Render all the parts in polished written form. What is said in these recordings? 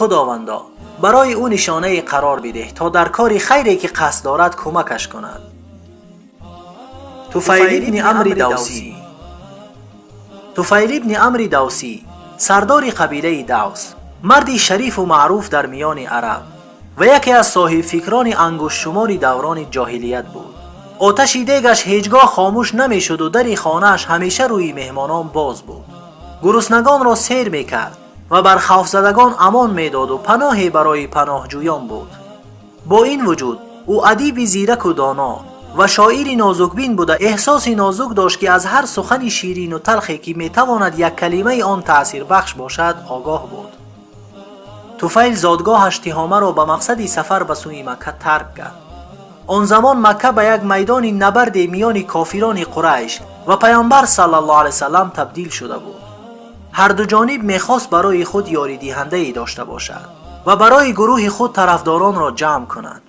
Худовандо, барои ӯ нишонае қарор бидеҳ, то дар кори хайре ки қасд дорад кӯмакаш кунад. Туфайл ибни Амри Давсӣ. Туфайл ибни Амри Давсӣ, сардори қабилаи Давс, марди шарифу маъруф дар миёни араб ва яке аз соҳибфикрони ангуштшумори даврони ҷоҳилият буд. Оташи дегаш ҳеҷ гоҳ хомӯш намешуду дари хонааш ҳамеша рӯи меҳмонон боз буд. Гуруснагонро сер мекард ва бар хавфзадагон амон медоду паноҳе барои паноҳҷӯён буд. Бо ин вуҷуд ӯ адиби зираку доно ва шоири нозукбин буда, эҳсоси нозук дошт, ки аз ҳар сухани ширину талхе, ки метавонад як калимаи он таъсирбахш бошад, огоҳ буд. Туфайл зодгоҳаш Тиҳомаро ба мақсади сафар ба сӯи Макка тарк кард. Он замон Макка ба як майдони набарде миёни кофирони Қурайш ва Паёмбар саллаллоҳу алайҳи васаллам табдил шуда буд. Ҳарду ҷониб мехост барои худ ёридиҳандае дошта бошад ва барои гурӯҳи худ тарафдоронро ҷамъ кунад.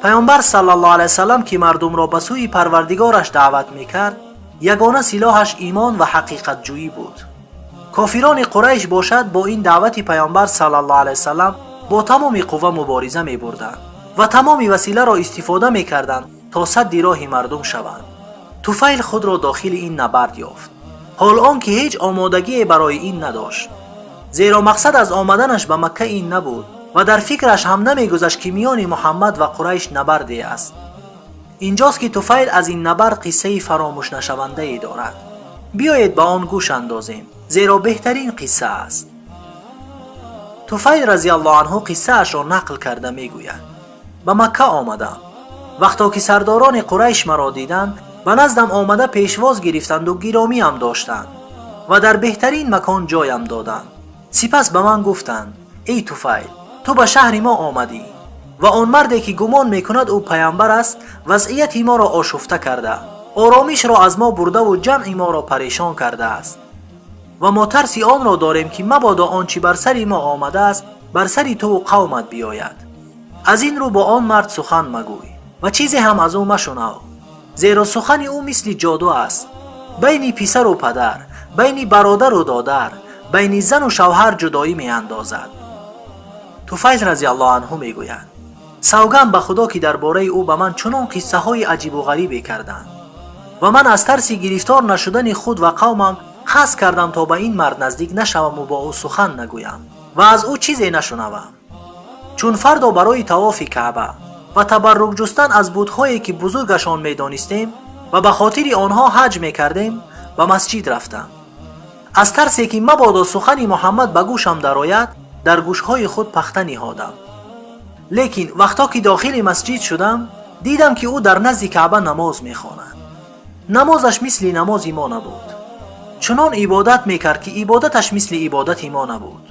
Паёмбар саллаллоҳу алайҳи васаллам, ки мардумро ба сӯи Парвардигораш даъват мекард, ягона силоҳаш имон ва ҳақиқатҷӯӣ буд. Кофирони Қурайш бошад, бо ин даъвати Паёмбар саллаллоҳу алайҳи васаллам бо тамоми қувва мубориза мебурданд ва тамоми василаро истифода мекарданд, то садди роҳи мардум шаванд. Туфайл худро дохили ин набард ёфт, ҳол он ки ҳеҷ омодагие барои ин надошт, зеро мақсад аз омаданаш ба Макка ин набуд ва дар фикраш ҳам намегузашт, ки миёни Муҳаммад ва Қурайш набарде аст. Инҷост, ки Туфайл аз ин набард қиссаи фаромӯшнашавандае дорад. Биёед, ба он гӯш андозем, зеро беҳтарин қисса аст. Туфайл разиаллоҳу анҳу қиссаашро нақл карда мегӯяд: «Ба Макка омадам. Вақто ки сардорони Қурайш маро диданд, ба наздам омада пешвоз гирифтанду гиромиам доштанд ва дар беҳтарин макон ҷоям доданд. Сипас ба ман гуфтанд: «Эй Туфайл, ту ба шаҳри мо омадӣ ва он марде, ки гумон мекунад ӯ паямбар аст, вазъияти моро ошуфта карда, оромишро аз мо бурдаву ҷамъи моро парешон кардааст ва мо тарси онро дорем, ки мабодо он чӣ бар сари мо омадааст, бар сари туву қавмат биёяд. Аз ин рӯ бо он мард сухан магӯй ва чизе ҳам аз ӯ машунав, зеро сухани ӯ мисли ҷоду аст. Байни писару падар, байни бародару додар, байни зану шавҳар ҷудоӣ меандозад». Туфайл разиаллоҳу анҳу мегӯяд: «Савганд ба Худо, ки дар бораи ӯ ба ман чунон қиссаҳои аҷибу ғарибе карданд ва ман аз тарси гирифтор нашудани худ ва қавмам қасд кардам, то ба ин мард наздик нашаваму бо ӯ сухан нагӯям ва аз ӯ чизе нашунавам. Чун фардо барои тавофи Каъба ва табаррук ҷустан аз бутҳое, ки бузургашон медонистем ва ба хотири онҳо ҳаҷ мекардем, ба масҷид рафтам, аз тарсе ки мабодо сухани Муҳаммад ба гӯшам дарояд, дар гӯшҳои худ пахта ниҳодам. Лекин вақто ки дохили масҷид шудам, дидам, ки ӯ дар назди Каъба намоз мехонад. Намозаш мисли намози мо набуд. Чунон ибодат мекард, ки ибодаташ мисли ибодати мо набуд.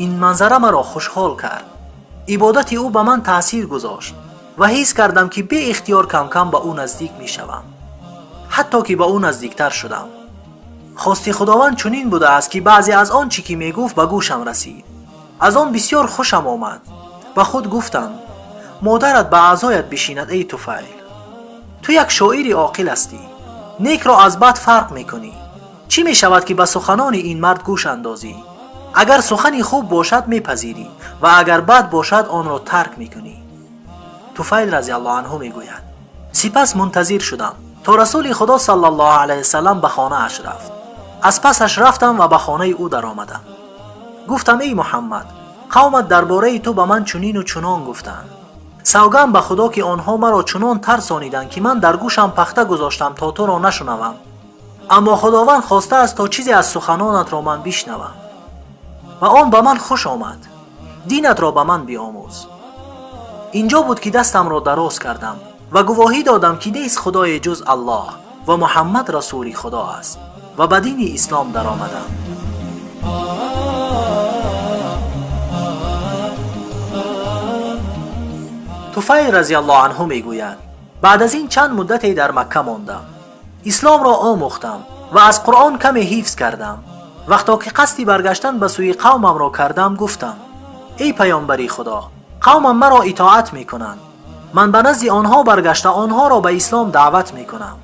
Ин манзара маро хушҳол кард. Ибодати ӯ ба ман таъсир гузошт ва ҳис кардам, ки беихтиёр камкам ба ӯ наздик мешавам, ҳатто ки ба ӯ наздиктар шудам. Хости Худованд чунин будааст, ки баъзе аз он чӣ ки мегуфт, ба гӯшам расид. Аз он бисьёр хушам омад. Ба худ гуфтам: модарат ба аъзоят бишинад, эй Туфайл! Ту як шоири оқил ҳастӣ, некро аз бад фарқ мекунӣ. Чӣ мешавад, ки ба суханони ин мард гӯш андозӣ? Агар сухани хуб бошад, мепазирӣ ва агар бад бошад, онро тарк мекунӣ». Туфайл разиаллоҳу анҳу мегӯяд: «Сипас мунтазир шудам, то Расули Худо саллаллоҳу алайҳи васаллам ба хонааш рафт. Аз пасаш рафтам ва ба хонаи ӯ даромадам. Гуфтам: эй Муҳаммад, қавмат дар бораи ту ба ман чунину чунон гуфтанд. Савганд ба Худо, ки онҳо маро чунон тарсониданд, ки ман дар гӯшам пахта гузоштам, то туро нашунавам. Аммо Худованд хостааст, то чизе аз суханонатро ман бишнавам ва он ба ман хуш омад. Динатро ба ман биомӯз». Инҷо буд, ки дастамро дароз кардам ва гувоҳӣ додам, ки нест худое ҷуз Аллоҳ ва Муҳаммад расули Худо аст, ва ба дини ислом даромадам». Туфайл разиаллоҳу анҳу мегӯяд: «Баъд аз ин чанд муддате дар Макка мондам, исломро омӯхтам ва аз Қуръон каме ҳифз кардам. Вақто ки қасди баргаштан ба сӯи қавмамро кардам, гуфтам: эй паёмбари Худо, қавмам маро итоат мекунанд. Ман ба назди онҳо баргашта, онҳоро ба ислом даъват мекунам.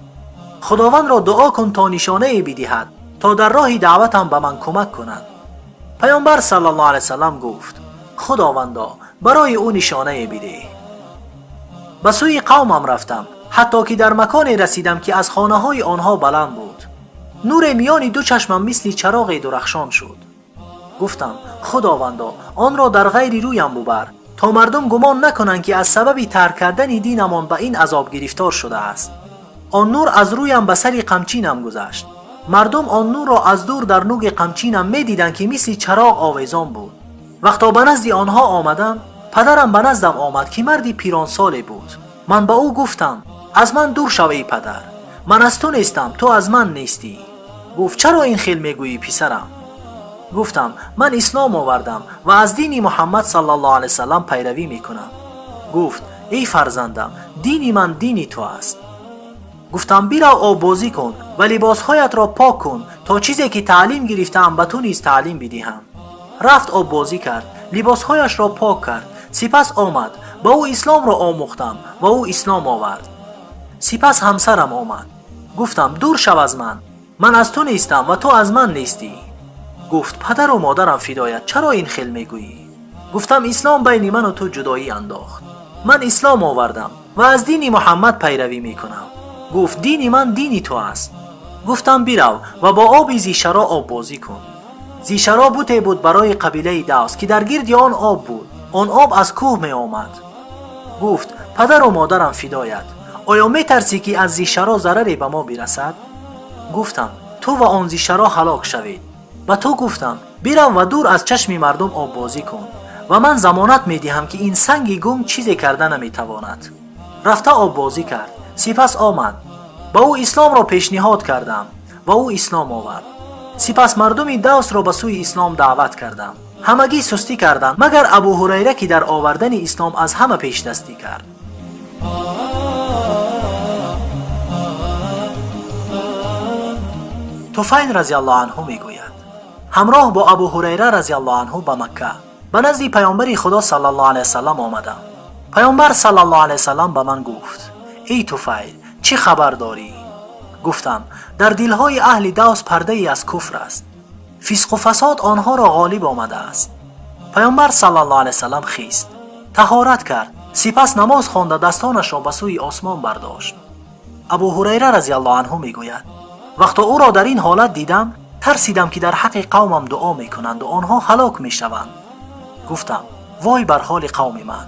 Худовандро дуо кун, то нишонае бидиҳад, то дар роҳи даъватам ба ман кӯмак кунад». Паёмбар саллаллоҳу алайҳи васаллам гуфт: Худовандо, барои ӯ нишонае бидеҳ. Ба сӯи қавмам рафтам, ҳатто ки дар маконе расидам, ки аз хонаҳои онҳо баланд буд. Нуре миёни ду чашмам мисли чароғе дурахшон шуд. Гуфтам: Худовандо, онро дар ғайри рӯям бубар, то мардум гумон накунанд, ки аз сабаби тарк кардани динамон ба ин азоб гирифтор шудааст. Он нур аз рӯям ба сари қамчинам гузашт. Мардум он нурро аз дур дар нуги қамчинам медиданд, ки мисли чароғ овезон буд. Вақто ба назди онҳо омадам, падарам ба наздам омад, ки марди пиронсоле буд. Ман ба ӯ гуфтам: аз ман дур шав, эй падар, ман аз ту нестам, ту аз ман нестӣ. Гуфт: чаро ин хел мегӯӣ, писарам? Гуфтам: ман ислом овардам ва аз дини Муҳаммад саллаллоҳу алайҳи васаллам пайравӣ мекунам. Гуфт: эй фарзандам, дини ман дини ту аст. Гуфтам: бирав, оббозӣ кун ва либосҳоятро пок кун, то чизе ки таълим гирифтаам, ба ту низ таълим бидиҳам. Рафт, оббозӣ кард, либосҳояшро пок кард, сипас омад. Ба ӯ исломро омӯхтам ва ӯ ислом овард. Сипас ҳамсарам омад. Гуфтам: дур шав аз ман, ман аз ту нестам ва ту аз ман нестӣ. Гуфт: падару модарам фидоят, чаро ин хел мегӯӣ? Гуфтам: ислом байни ману ту ҷудоӣ андохт. Ман ислом овардам ва аз дини Муҳаммад пайравӣ мекунам. Гуфт: дини ман дини ту аст. Гуфтам: бирав ва бо оби Зишаро оббозӣ кун. Зишаро буте буд барои қабилаи Давс, ки дар гирди он об буд. Он об аз кӯҳ меомад. Гуфт: падару модарам фидоят, оё метарсӣ, ки аз Зишаро зараре ба мо бирасад? Гуфтам: ту ва он Зишаро ҳалок шавед. Ба ту гуфтам: бирав ва дур аз чашми мардум оббозӣ кун ва ман замонат медиҳам, ки ин санги гунг чизе карда наметавонад. Рафта оббозӣ кард, сипас омад. Ба ӯ исломро пешниҳод кардам ва ӯ ислом овард. Сипас мардуми Давсро ба сӯи ислом даъват кардам. Ҳамагӣ сустӣ карданд, магар Абу Ҳурайра, ки дар овардани ислом аз ҳама пешдастӣ кард. Туфайл разиаллоҳу анҳу мегӯяд: ҳамроҳ бо Абу Ҳурайра разиаллоҳу анҳу ба Макка ба назди паёмбари Худо саллаллоҳу алайҳи васаллам омадам. Паёмбар саллаллоҳу алайҳи васаллам ба ман гуфт: эй Туфайл, чӣ хабар дорӣ? Гуфтам: дар дилҳои аҳли Давс пардае аз куфр аст, фисқу фасод онҳоро ғолиб омадааст. Паёмбар саллаллоҳу алайҳи васаллам хист, таҳорат кард, сипас намоз хонда, дастонашро ба сӯи осмон бардошт. Абу Ҳурайра разиаллоҳу анҳу мегӯяд: вақто ӯро дар ин ҳолат дидам, тарсидам, ки дар ҳаққи қавмам дуо мекунанд у онҳо ҳалок мешаванд. Гуфтам: вой бар ҳоли қавми ман!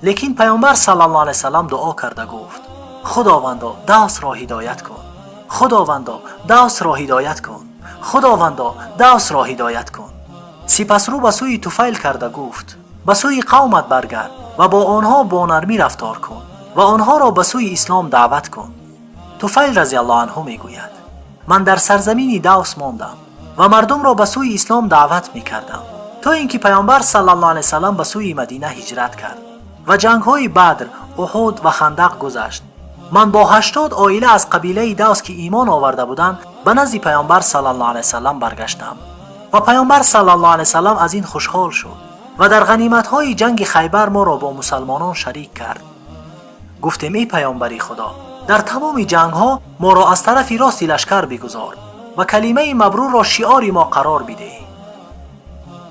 Лекин паёмбар саллаллоҳу алайҳи васаллам дуо карда гуфт: Худовандо, Давсро ҳидоят кун! Худовандо, Давсро ҳидоят кун! Худовандо, Давсро ҳидоят кун! Сипас рӯ ба сӯи Туфайл карда гуфт: ба сӯи қавмат баргард ва бо онҳо бо нармӣ рафтор кун ва онҳоро ба сӯи ислом даъват кун. Туфайл разиаллоҳу анҳу мегӯяд: ман дар сарзамини Давс мондам ва мардумро ба сӯи ислом даъват мекардам, то ин ки паёмбар саллаллоҳу алайҳи васаллам ба сӯи Мадина ҳиҷрат кард ва ҷангҳои Бадр, Уҳуд ва Хандақ гузашт. Ман бо 80 оила аз қабилаи Давс, ки имон оварда буданд, ба назди паёмбар саллаллоҳу алайҳи васаллам баргаштам ва паёмбар саллаллоҳу алайҳи васаллам аз ин хушҳол шуд ва дар ғаниматҳои ҷанги Хайбар моро бо мусалмонон шарик кард. Гуфтем: эй паёмбари Худо, дар тамоми ҷангҳо моро аз тарафи рости лашкар бигузор ва калимаи мабрурро шиори мо қарор бидеҳ.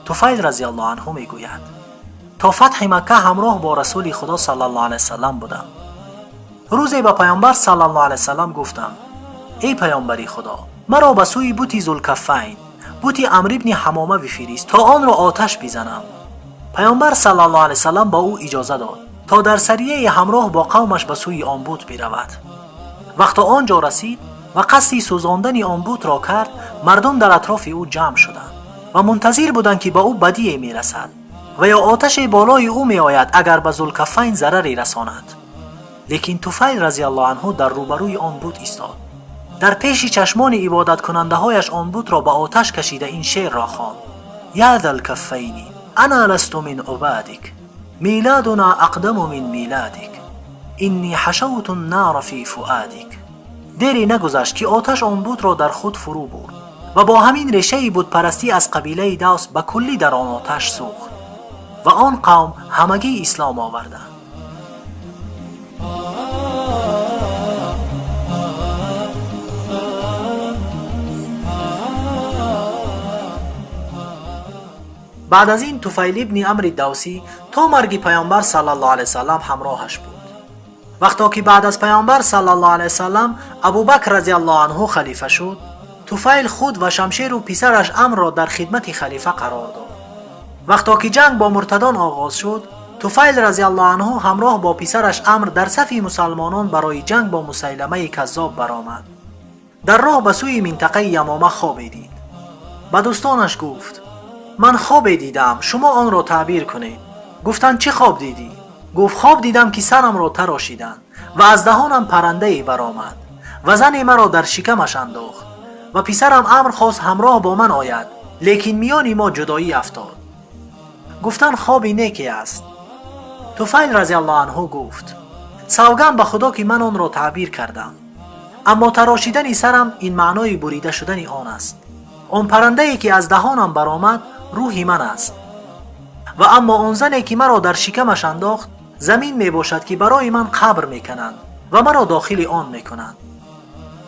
Туфайл разиаллоҳу анҳу мегӯяд: то фатҳи Макка ҳамроҳ бо расули Худо саллаллоҳу алайҳи васаллам будам. Рӯзе ба паёмбар саллаллоҳу алайҳи васаллам гуфтам: эй паёмбари Худо, маро ба сӯи бути Зулкаффайн, бути Амр ибни Ҳамома бифирист, то онро оташ бизанам. Паёмбар саллаллоҳу алайҳи васаллам ба ӯ иҷоза дод, то дар сарияи ҳамроҳ бо қавмаш ба сӯи он бут биравад. Вақто он ҷо расид ва қасди сӯзондани он бутро кард, мардум дар атрофи ӯ ҷамъ шуданд ва мунтазир буданд, ки ба ӯ бадие мерасад ва ё оташе болои ӯ меояд, агар ба Зулкаффайн зараре расонад. Лекин Туфайл разиаллоҳу анҳу дар рӯбарӯи он бут истод, дар пеши чашмони ибодаткунандаҳояш он бутро ба оташ кашида, ин шеърро хонд: я залкаффайни ана ласту мин убадик, миладуна ақдаму мин миладик, инни ҳашавту ннара фи фуадик. Дере нагузашт, ки оташ он бутро дар худ фурӯ бурд ва бо ҳамин решаи бутпарастӣ аз қабилаи Давс ба куллӣ дар он оташ сӯхт ва он қавм ҳамагӣ ислом оварданд. Баъд аз ин Туфайл ибни Амри Давсӣ то марги Паёмбар саллаллоҳу алайҳи васаллам ҳамроҳаш буд. Вақто ки баъд аз Паёмбар саллаллоҳу алайҳи васаллам Абубакр разияллоҳу анҳу халифа шуд, Туфайл худ ва шамшеру писараш Амрро дар хидмати халифа қарор дод. Вақто ки ҷанг бо муртадон оғоз шуд, Туфайл разияллоҳу анҳу ҳамроҳ бо писараш Амр дар сафи мусалмонон барои ҷанг бо Мусайламаи каззоб баромад. Дар роҳ ба сӯи минтақаи Ямома хобе дид. Ба дӯстонаш гуфт: ман хобе дидам, шумо онро таъбир кунед. Гуфтанд: чӣ хоб дидӣ? Гуфт: хоб дидам, ки сарамро тарошиданд ва аз даҳонам паррандае баромад ва зане маро дар шикамаш андохт ва писарам Амр хост ҳамроҳ бо ман ояд, лекин миёни мо ҷудоӣ афтод. Гуфтанд: хоби неке аст. Туфайл разияллоҳу анҳу гуфт: савганд ба Худо, ки ман онро таъбир кардам, аммо тарошидани сарам ин маънои бурида шудани он аст. Он паррандае ки аз даҳонам баромад, рӯҳи ман аст, ва аммо он зане ки маро дар шикамаш андохт, замин мебошад, ки барои ман қабр мекунанд ва маро дохили он мекунанд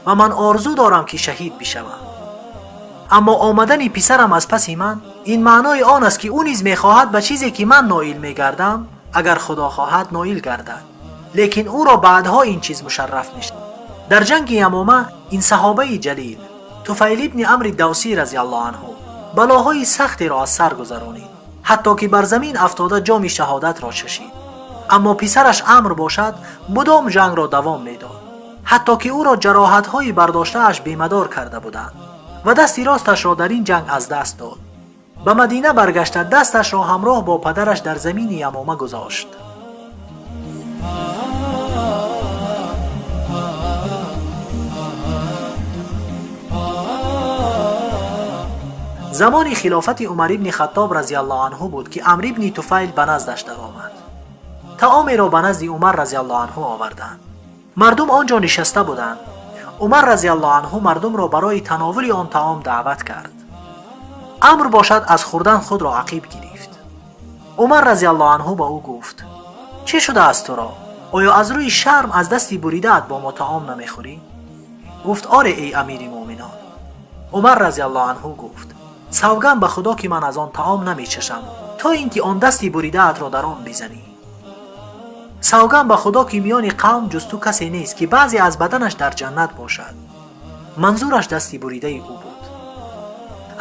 ва ман орзу дорам, ки шаҳид бишавам. Аммо омадани писарам аз паси ман ин маънои он аст, ки ӯ низ мехоҳад ба чизе, ки ман ноил мегардам, агар Худо хоҳад, ноил гардад, лекин ӯро баъдҳо ин чиз мушарраф мешавад. Дар ҷанги Ямома ин саҳобаи ҷалил Туфайл ибни Амри Давсӣ разияллоҳу анҳу балоҳои сахтеро аз сар гузаронид, ҳатто ки бар замин афтода ҷоми шаҳодатро чашид. Аммо писараш Амр бошад, мудом ҷангро давом медод, ҳатто ки ӯро ҷароҳатҳои бардоштааш бемадор карда буданд ва дасти росташро дар ин ҷанг аз даст дод. Ба Мадина баргашта, дасташро ҳамроҳ бо падараш дар замини Ямома гузошт. Замони хилофати Умар ибни Хаттоб разияллоҳу анҳу буд, ки Амр ибни Туфайл ба наздаш даромад. Таомеро ба назди Умар разияллоҳу анҳу оварданд. Мардум он ҷо нишаста буданд. Умар разияллоҳу анҳу мардумро барои тановули он таом даъват кард. Амр бошад, аз хӯрдан худро ақиб гирифт. Умар разияллоҳу анҳу ба ӯ гуфт: чӣ шудааст туро? Оё аз рӯи шарм аз дасти буридаат бо мо таом намехӯрӣ? Гуфт: оре, эй амири муъминон. Умар разияллоҳу анҳу гуфт: савганд ба Худо, ки ман аз он таом намечашам, то ин ки он дасти буридаатро дар он бизанӣ. Савганд ба Худо, ки миёни қавм ҷуз ту касе нест, ки баъзе аз баданаш дар ҷаннат бошад. Манзураш дасти буридаи ӯ буд.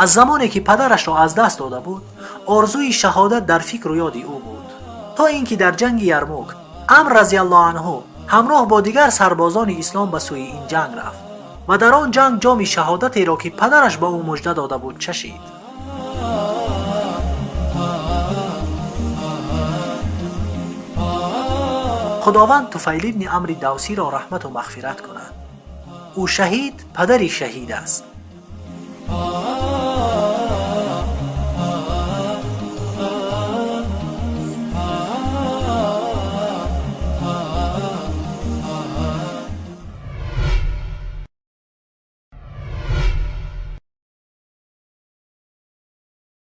Аз замоне ки падарашро аз даст дода буд, орзуи шаҳодат дар фикру ёди ӯ буд, то ин ки дар ҷанги Ярмук Амр разияллоҳу анҳу ҳамроҳ бо дигар сарбозони ислом ба сӯи ин ҷанг рафт ва дар он ҷанг ҷоми шаҳодатеро, ки падараш ба ӯ мужда дода буд, чашид. Худованд Туфайл ибни Амри Давсиро раҳмату мағфират кунад. Ӯ шаҳид, падари шаҳид аст.